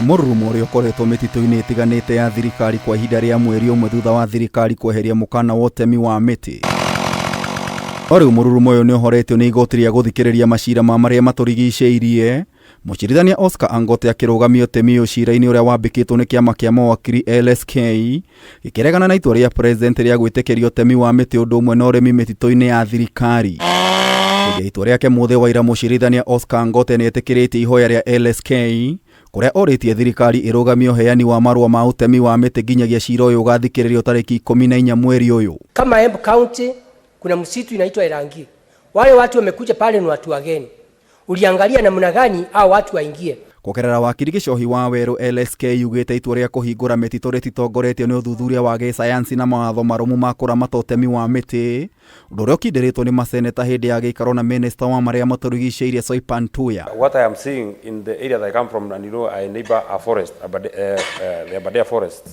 Mũrurumo ũrĩa ũkoretwo mĩtitũ-inĩ ĩtiganĩte ya thirikari kwa ihinda rĩa mweri ũmwe thutha wa thirikari kweheria mũkana wa ũtemi wa mĩtĩ. No rĩu mũrurumo ũyũ nĩ ũhoretio nĩ igoti rĩa gũthikĩrĩria macira ma marĩa matũrigicĩirie. Mũcirithania Oscar Angote akĩrũgamia ũtemi ũyũ cira-inĩ ũrĩa wambĩkĩtwo nĩ kĩama kĩa mawakiri LSK gĩkĩregana na itua rĩa president rĩa gwĩtĩkĩria ũtemi wa mĩtĩ ũndũ ũmwe na ũrĩmi mĩtitũ-inĩ ya thirikari. Hĩndĩ ya itua rĩake mũthĩ wa ira mũcirithania Oscar Angote nĩ etĩkĩrĩtie ihoya rĩa LSK kũrĩa orĩtie thirikari ĩrũgamie ũheani wa marũa ma ũtemi wa mĩtĩ nginyagia cira ũyũ ũgathikĩrĩrio tarĩki 14 mweri ũyũ. Kama Embu County kuna msitu inaitwa Erangi. Wale watu wamekuja pale ni watu wageni. Uliangalia namna gani hao watu waingie? Kũgerera wakiri Gĩcohi wa Werũ, LSK yugĩte itua rĩa kũhingũra mĩtitũ rĩtitongoretio nĩ ũthuthuria wa gĩsayansi na mawatho marũmu ma kũramata ũtemi wa mĩtĩ, ũndũ ũrĩa ũkindĩrĩtwo nĩ maseneta hĩndĩ ya gĩikaro na minista wa marĩa matũrigicĩirie Soipan Tuya. What I am seeing in the area that I come from, and I neighbor a forest, the Aberdare forest.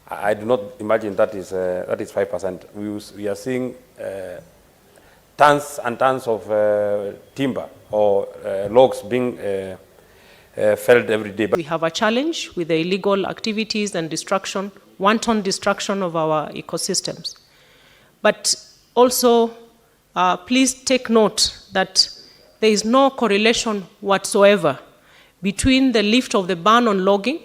I do not imagine that is 5%. We are seeing tons and tons of timber or logs being felled every day. We have a challenge with the illegal activities and destruction, wanton destruction of our ecosystems. But also, please take note that there is no correlation whatsoever between the lift of the ban on logging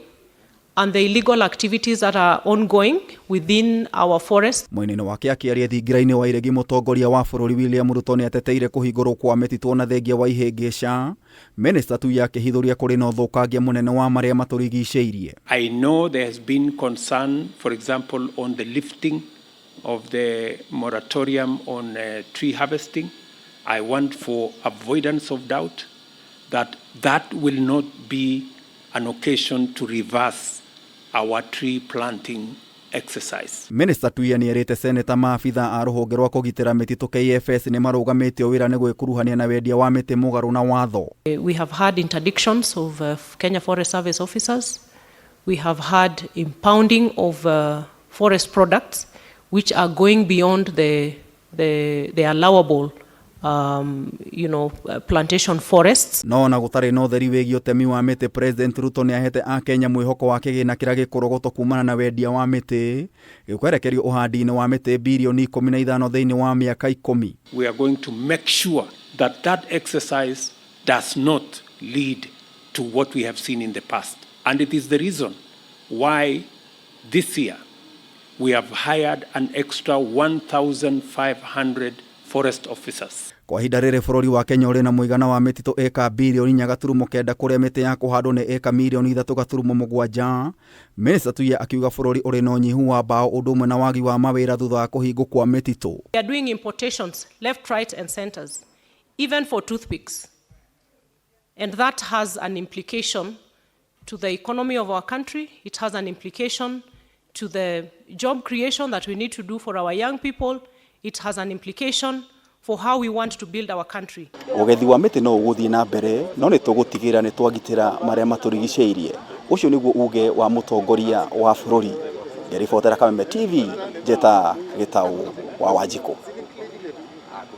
and the illegal activities that are ongoing within our forests. Mwena-inĩ wake akĩaria thingira-inĩ wa iregi, mũtongoria wa bũrũri William Ruto nĩ ateteire kũhingũrwo kwa mĩtitũ na thengia wa ihĩngĩca. Minista Tuya akĩhithũria kũrĩ na ũthũkangia mũnene wa marĩa matũrigicĩirie. I know there has been concern, for example, on the lifting of the moratorium on tree harvesting. I want, for avoidance of doubt, that that will not be an occasion to reverse our tree planting exercise. Minista Tuya nĩ erĩte seneta maabitha a rũhonge rwa kũgitĩra mĩtitũ KFS nĩ marũgamĩtio wĩra nĩ gwĩkuruhania na wendia wa mĩtĩ mũgarũ na watho. We have had interdictions of Kenya Forest Service officers. We have had impounding of forest products which are going beyond the allowable plantation forests. No ona gũtarĩ na ũtheri wĩgiĩ ũtemi wa mĩtĩ, President Ruto nĩ ahete akenya mwĩhoko wa kĩgĩna kĩrĩa gĩkũrogotwo kumana na wendia wa mĩtĩ gĩkwerekerio ũhandi-inĩ wa mĩtĩ birioni 15 thĩinĩ wa mĩaka 10. We are going to make sure that that exercise does not lead to what we have seen in the past. And it is the reason why this year we have hired an extra 1,500 forest officers. Kwa ihinda rĩrĩ bũrũri wa Kenya ũrĩ na mũigana wa mĩtitũ ĩka birioni 4.9 kũrĩa mĩtĩ ya kũhandwo nĩ ĩka mirioni 3.7. Minista Tuya akiuga bũrũri ũrĩ na ũnyihu wa mbaũ ũndũ ũmwe na wagi wa mawĩra thutha wa kũhingwo kwa mĩtitũ. We are doing importations left, right, and centers, even for toothpicks. And that has an implication to the economy of our country. It has an implication to the job creation that we need to do for our young people. It has an implication for how we want to build our country. Ũgethi wa mĩtĩ no ũgũthiĩ na mbere no nĩ tũgũtigĩrĩra nĩ twagitĩra marĩa matũrigicĩirie. Ũcio nĩguo uge wa mũtongoria wa bũrũri. Ngĩribotera Kameme TV, Njeta Gĩtaũ wa Wanjikũ.